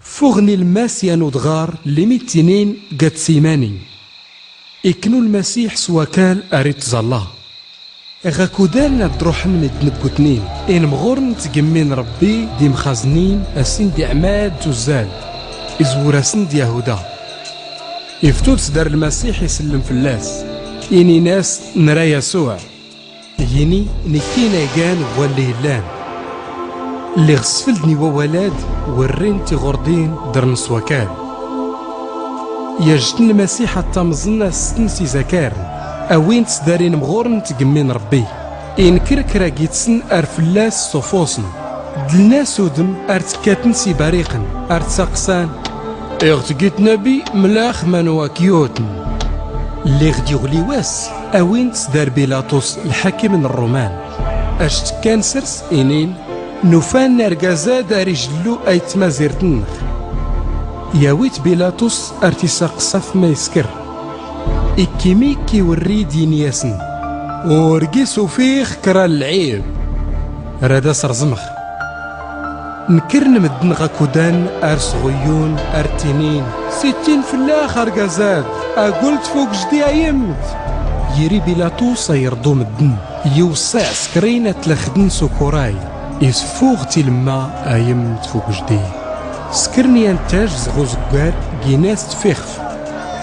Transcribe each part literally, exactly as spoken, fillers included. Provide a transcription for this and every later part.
Fuɣn ilmmas yan udɣar lli mittinin gatsimani. Ikknu lmasiḥ s wakal ar ittẓalla. Ɣakudan ad ruḥn middn ggutnin inmɣurn n tgmmi n rbbi d imxaznin a sin d-iɛmad tuzzal. Izwur-asn d yahuda. Iftu-d sdar lmasiḥ isllm fllas. Inin-as nra yasuɛ. Yini nikkin a igan ɣwalli illan. Lliɣ sfld n iwawal-ad wrrin tiɣurdin drn s wakal. Yajtn lmasiḥ ad tamẓn assn s izakarn. Awin-t sdar inmɣurn n tgmmi n rbbi. Inkr kra gitsn ar fllas s ufusn. Dln-as udm ar tkkatn s ibariqn ar tsaqsan. Iɣ tgitn abi mlax manwa kyutn. Lliɣ d iɣli wass. Awin-t sdar bilaṭus lḥakim n rruman. Act kkan srs inin. Nufan argaz-ad ar ijllu ayt tmazirt-nnx. Yawi-t bilaṭus ar t-isaqsaf ma iskr. Ikkimi ikki wrri-d ini-asn. Ur gis ufiɣ kra n lɛib. Rad as-rẓmɣ. Nkkrn mddn ɣakudan ar sɣuyyun ar ttinin. Sittin fllax argaz-ad. Agul tfugjdit a yimmt. Yiri bilaṭus a irḍu mddn. Iwṣṣa iɛskrin ad tlxdn s ukuray. Isffuɣ tilemma a yimmt fugjdit. Skrn yan ttajt ɣ uzggad gin-as tfixf.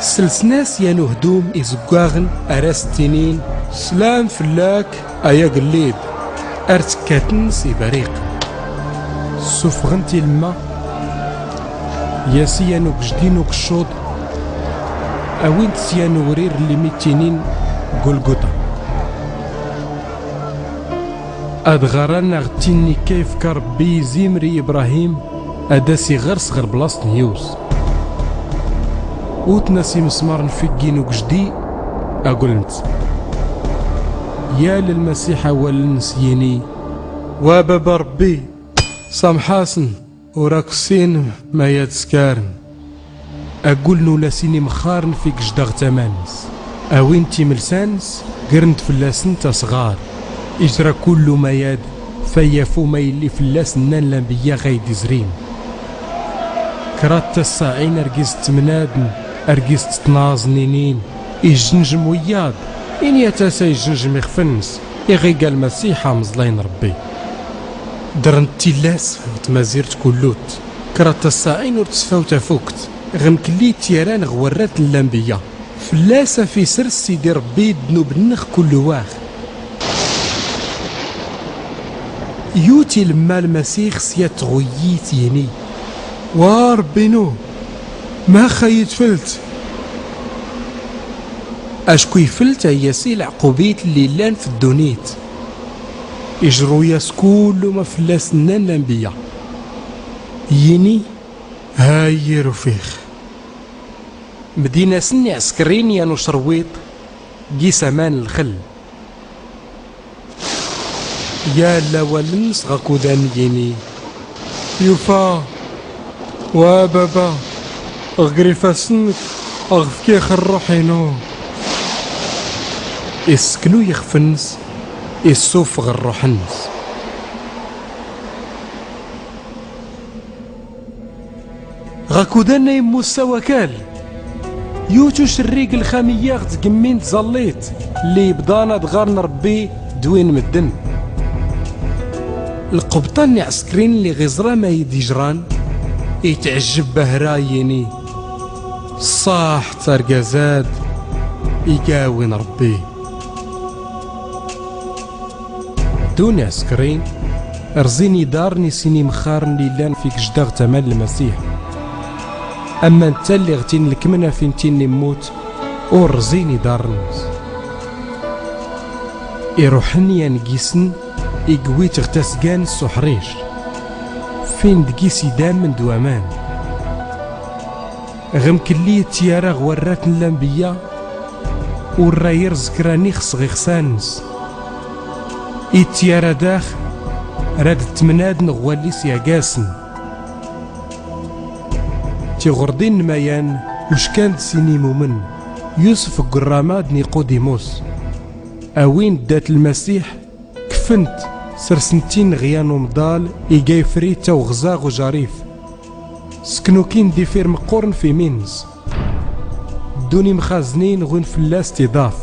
Slsn-as yan uhdum izggwaɣn ar as-ttinin. Slam flak. Ay agellid. Ar tkkatn s ibariqn. Ssufɣn tilemma. Yasi yan ugjdin ukccuḍ. Awin-t s yan uwrir lli mittinin gulguṭa. Ad ɣaran aɣ ttin ikka ifka rbbi izimr i ibrahim. Ad as-iɣrs ɣr blaṣt n yiws. Utn-as imsmar n figgi n ugjdin. Aguln-t. Yal lmasiḥ awal-ns yini. Wa baba rbbi. Samḥ-asn. Ur akk ssinen ma yad skarn. Aguln ula sin imxarn figjd aɣ taman-ns. Awin-t imlsan-ns. Grn-t fllasn-t asɣar. Ijra kullu ma yad. Fayyafu ma illi fllas nnan lanbiyya ɣayd izrin. Kra d tassaɛin ar gis ttmnadn ar gis ttnaẓn inin. Ijnjm wiyyaḍ. Inyat-as a ijnjm ixf-ns. Iɣ iga lmasiḥ amẓlay n rbbi. Drn-t tillas ɣ tmazirt kullut. Kra d tassaɛin ur tsfaw tafukt. Ɣ mklli ttyaran ɣ warrat n lanbiyya. Fllas af isrs sidi rbbi ddnub-nnx kullu waɣ. Yut ilemma lmasiḥ s yat tɣuyyit yini. Wa rbbi-nu. Max a yi-tflt? Acku iflt a yasi lɛqubit lli illan f ddunit. Ijru-yas kullu ma fllas nnan lanbiyya. Yini. Hayy ur ufix. Mddin-asn iɛskrin yan ucrwiṭ. Gis aman lxll. Yal awal-ns ɣakudan yini. Yufa. Wa baba. Ɣ grifas-nnk. Ɣ fkiɣ rruḥ-inu. Issknu ixf-ns. Issufɣ rruḥ-ns. Ɣakudan a immussa wakal. Yut ucerrig lxamiyya ɣ tgmmi n tẓallit lli ibḍan ad ɣarn rbbi d win mddn. Lqbṭan n iɛskrin lli ɣ iẓra ma id ijran. Itɛjjb bahra yini. Ṣṣaḥt argaz-ad. Iga win rbbi. Ddun iɛskrin. Rzin iḍarn i sin imxarn lli illan figjd aɣ taman lmasiḥ. Amma nttan lli ɣ tin lkmn af intin immut. Ur rzin iḍarn-ns. Iruḥn yan gisn. Igwi-t ɣ tasgan s uḥric. Fin d gis idamn d waman. Ɣ mklli ittyara ɣ warrat n lanbiyya. Ur ra irẓ kra n ixs ɣ ixsan-ns. Ittyara dax. Rad ttmnadn ɣ walli s yagasn. Tiɣurdin n mayan. Uckan d sin imumn. Yusf g rrama d niqudimus. Awin-d dat lmasiḥ. Kfn-t. Srsn-t-in ɣ yan umḍal. Iga ifrit awɣza ɣ ujarif. Sknukin d-ifir meqqurn f-imin-ns. Ddun imxaznin ɣun fell-as tiḍat.